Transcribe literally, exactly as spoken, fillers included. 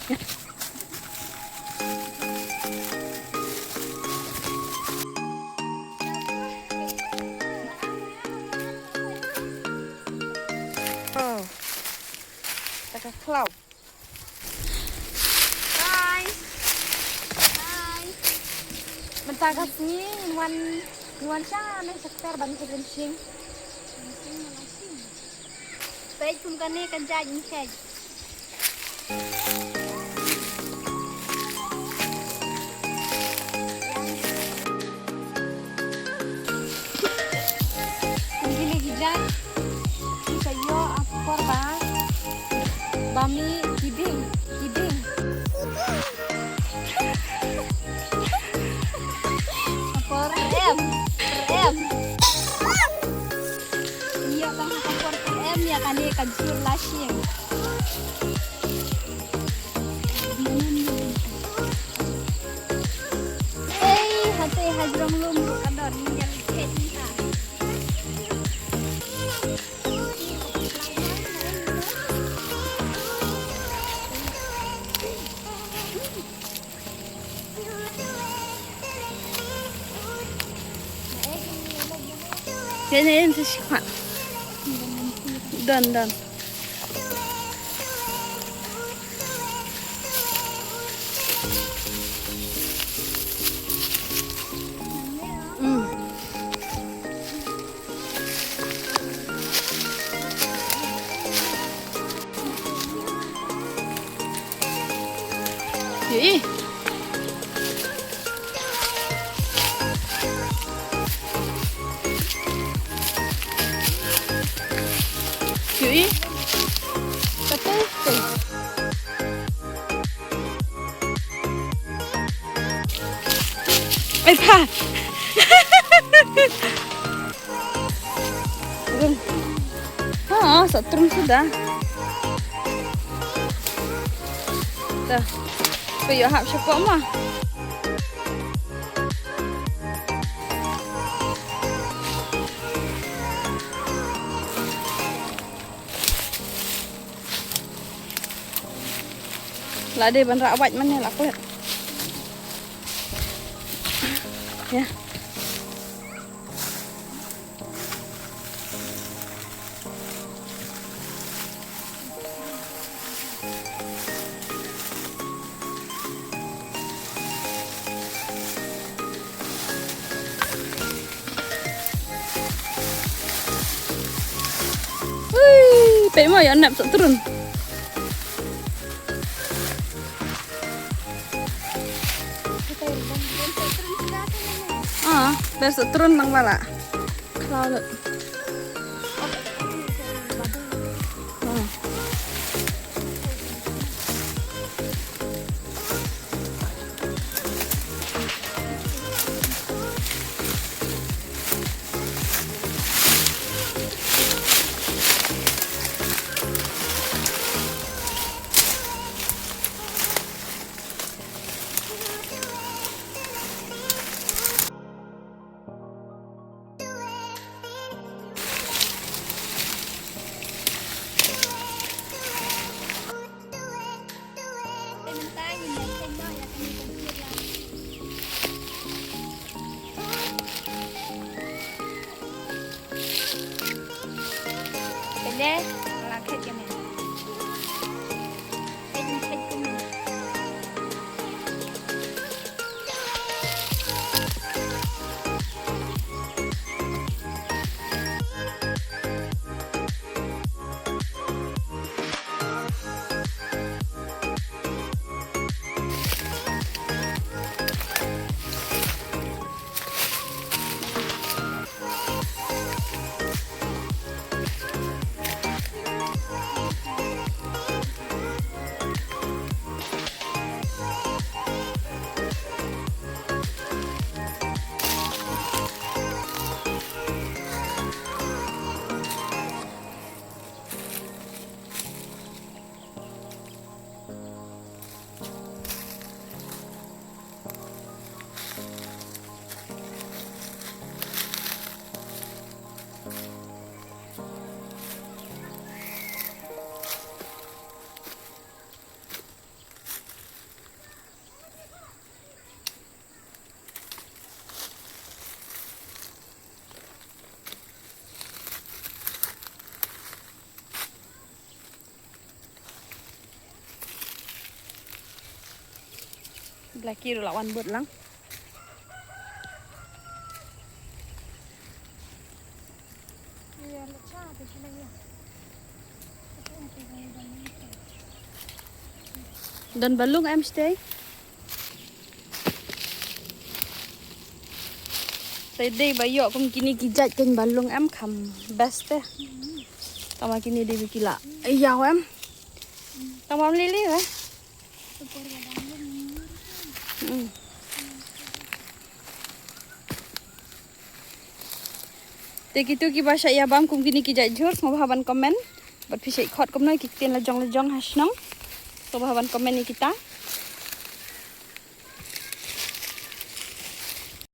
Oh. Taka khlaw. Bye. Bye. Mynta ka sngi ngin wan, ngin wan sha ne sha kper ban khet lynshing. Peit kum kane kan jait ngi khet. Kum kine ki jait ki sa ïoh ha por ba, ba mih ki dieng, ki dieng. Ha por em, em. Ïa ka ha por em ïa kane ka jur lashing. Ei, hate ha jrong lum ruh ka don, ïa leit khet ïa ka. Yan, yan, yan, sa shuwa. Don, don. Mm. Ïohi. Ïohi. Kata tu. Ai pha. Trun. Ha, sa trun suda. Dah. Ko ïoh hap shapoh ma. La dei ban rah wait mane la klet. Ya. Ui, peit mo ïa nep sa trun. Ah, ber sa trun nang bala. Khlaw lut. Hmm. Pele, la khet kene. Khet, khet kene. Blackie ruh la wan bud lang. Don balung em stay. Te dei ba ïoh kum kine ki jait keiñ balung em kham best te. Tama kine dei ba ki la ïaw em. Tama lili eh. Hmm. Te kitu kiba shah ïa bam kum kine ki jait jhur sngewbha ban comment. Bad phi shah khot kumno ki ktien la jong la jong ha shnong. Sngewbha ban comment ïa kita.